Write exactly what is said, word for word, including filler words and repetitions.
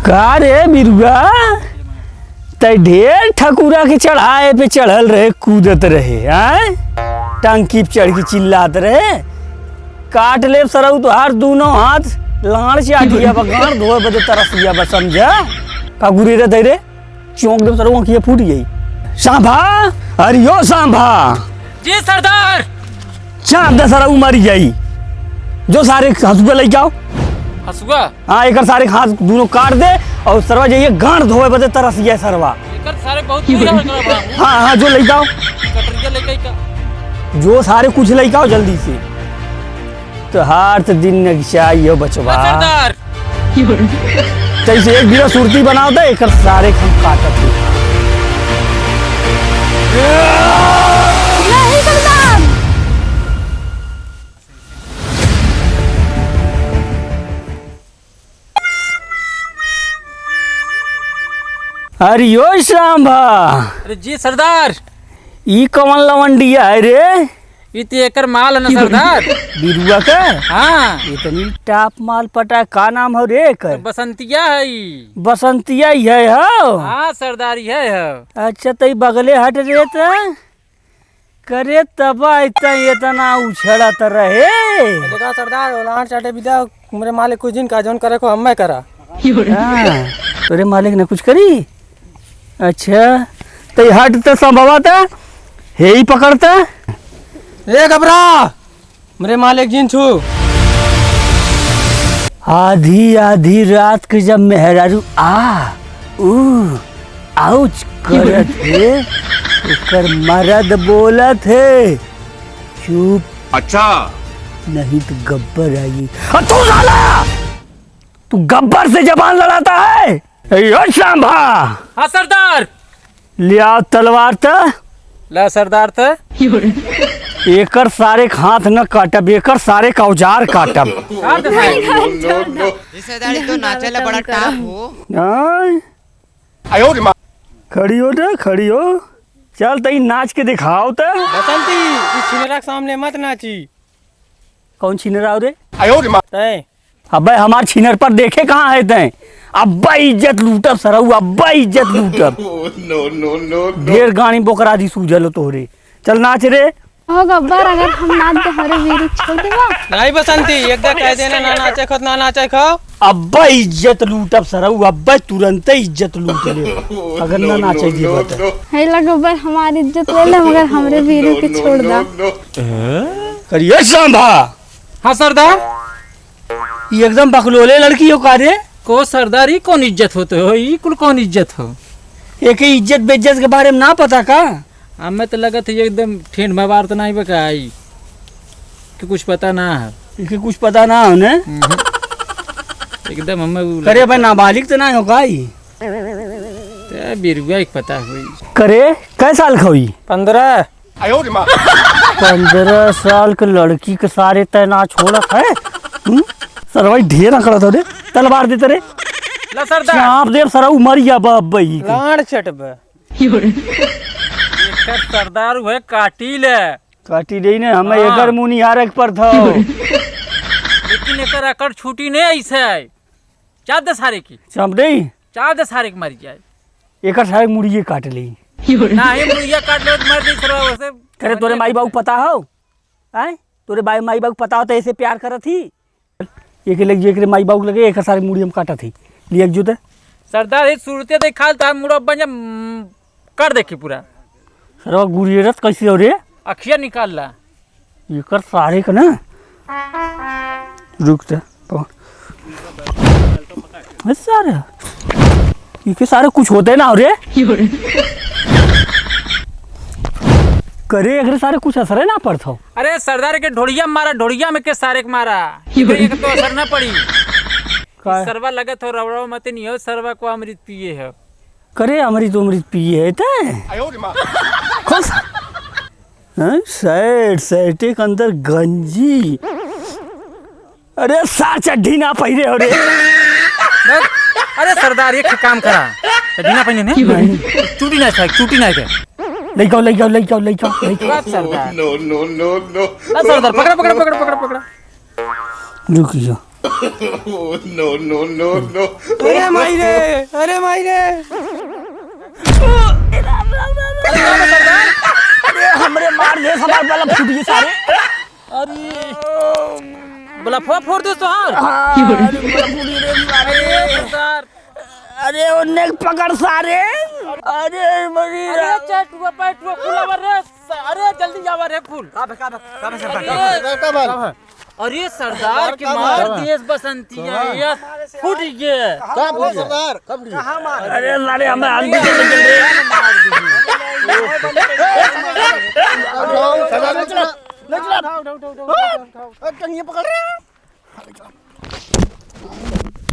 का रे बिरुआ, तै ढेर ठकुरा के चढ़ाए पे चढ़ल रहे, कूदत रहे, आय? टंकी पे चढ़ के चिल्लात रहे। काट लेब सरऊ तोहार दूनो हाथ, लाड़ चाटिया बा, गांड़ धोए बदे तरसिया बा, समझा? का गुरेरत है रे? चौंक देब सरऊ, आँखिया फूट जाई। सांभा, अरे यो सांभा। जी सरदार। चाप दे सरऊ, मरी जाई। जो सारे हसुआ लइके आओ। हसुआ? हाँ, एकर सारे के हाथ दूनो काट दे और सरवा जाइए गांड़ धोए बदे तरस गया सरवा। एकर सारे बहुत बुरा हो गया बा। हाँ, हाँ, जो लइके आओ। कटरिया लइके आई का? जो सारे कुछ लइके आओ जल्दी से। तोहार त दिन नगचाई हो बचवा। सरदार। तैसे एक बीरा सुरती बनाओ त एकर सारे के हम काटत हई। नहीं सरदार। अरे यो श्याम भा। अरे जी सरदार। ई कौन लवंडिया है रे? ई तो एकर माल है ना सरदार। बिरुआ का? हाँ। इतनी टाप माल पटा, का नाम हो रे एकर? बसंतिया है ई। बसंतिया ही है हो? हाँ सरदार, ई है हो। अच्छा, तो ई बगले हट रे त। करे तब इतना, इतना उछड़त रहे। देखा सरदार, ओलान चाटे बिदा, मेरे मालिक कुछ दिन का जौन करे को हम्मे करा। हाँ, तोरे मालिक ने कुछ करी? अच्छा, तो ई हट त संभवा त, हे ही पकड़ता। ए गबरा, मेरे मालिक जिन छू। आधी आधी रात के जब मेहरारू आ, ऊ, आउच करत हे, ओकर मरद बोलत हे, "चुप।" अच्छा। नहीं तो गब्बर आई। और तू साला, तू गब्बर से जबान लड़ाता है? ए, ओ सांभा। हाँ सरदार। ले आओ तलवार त। ला सरदार त। एकर सारे क हाथ न काटब, एकर सारे क औजार काटब। काट दे सारे। जी सरदार, ई तो नाचे ला बड़ा टाप हो। आय। खड़ी हो रे, खड़ी हो। चल तई नाच के दिखाओ त। बसंती, ई छिनरा के सामने मत नाची। कौन छिनरा हो रे? तैं। अबे हमार छिनर पर देखे कहाँ है तैं? अब्बा इज्जत लूटब सरऊ, अब्बा इज्जत लूटब। No, no, no, no। ढेर गाड़ी बोकरादी सूझल हो तोहरे। चल नाच रे। हो गब्बर, अगर हम नाच दे हमरे बीरू छोड़ देबा। नहीं बसंती, एक दे कह देना ना नाचे खो, ना नाचे खो। अब्बा इज्जत लूटब सरऊ, अब्बा तुरंते इज्जत लूट ले। अगर ना नाचे देबा त। है ला गब्बर, हमार इज्जत ले ले, मगर हमरे बीरू के छोड़ दा। करिए सांभा। हाँ सरदार। ई एकदम बकलोले लड़की हो का रे? को सरदार, ई कौन इज्जत होत हो? ई कुल कौन इज्जत हो? एके इज्जत बेइज्जत के बारे में ना पता का? हमें तो लगत है एकदम ठेठ मवार तो नहीं बका आई कि कुछ पता ना है। इनके कुछ पता ना हो ने? हम्म। एकदम हमें उ करे लगत भाई है। नाबालिग तो ना हो का ई? ते बिरुआ एक पता होई। करे कै साल क होई? पन्द्रह। पन्द्रह साल के लड़की के सारे तैं ना छोड़त है। हम्म? सरवाई ढेर अकड़त हो रे। तलवार देते रे। ला सरदार। चाप देब सरऊ, मर गया बाप भाई के। लाड़ चटबे। एकर सरदार हुए काटी ले। काटी दे ने, हमें हाँ। एकर मुनिहारे के पड़त हो। लेकिन एकर अकड़ छूटी नहीं ऐसे है। चाप दे सारे की। चाप दे? चाप दे सारे की मर जाए। एकर सारे मुड़िए काट ली। नाही, मुड़िया काट ले, मर जाई सरवा वैसे। करे तोरे माई बाबू पता हो? आय? तोरे बाई, माई बाबू पता हो तो ऐसे प्यार करत ही? एके लग जे एकरे माई बाबू लगे, एकर सारे मुड़ी हम काटत ही। लिए जो ते। सरदार, ई सुरते देखाल तो हम मुड़ा बन जा, कर देखी पूरा। सरवा गुरियरत कैसे हो रे? अखिया निकाल ला। एकर सारे के ना। रुक जा, पवन। ए सारे, एके सारे कुछ होते ना हो रे। करे एकरे सारे कुछ असरे ना पड़त हो। अरे सरदार के ढोड़िया मारा, ढोड़िया में के सारे के मारा। एकरे एक तो असर ना पड़ी। का? सरवा लगत हो रवड़वा मत नहीं हो, सरवा को अमृत पिए हो। करे अमृत उमृत पिए है ते? खुश। हैं? शर्ट, शर्टे के अंदर गंजी। अरे सार चड्ढी ना पहिरे हो रे। अरे सरदार, एक काम करा। चड्ढी ना पहिने ने? नहीं। चूटी ना छाई, चूटी ना छाई। लइकाओ, लइकाओ, लइकाओ, लइकाओ, लइकाओ। बात सरदार। No, no, no, no। आ सरदार, पकड़ा, पकड़ा, पकड़ा, पकड़ा, पकड़ा। रुक जा। Oh, no, no, no, no। अरे माई रे, अरे माई रे। अरे हमरे मार दे, हमार बल्ब फूट गई सारे। अरे बल्बवा फोड़ दे तोहार। हाँ, अरे बल्ब फूट गई रे सारे। अरे सरदार। अरे उन्हें पकड़ सारे। अरे मरी अरे रे। चटुआ पैटुआ खुलावा रे। अरे जल्दी आवा रे फूल। का बे, का बे, का बे सरदार? अरे, का बे? अरे सरदार सरदार की का मार बे? देश बसंती है, ये फूट गए। का फूट गए? सरदार, कब गिरे? अरे सारे हमें आदमी के लेके रे। सरदार, ले चला, ले चला। ए, कहीं ये पकड़ रहे हैं?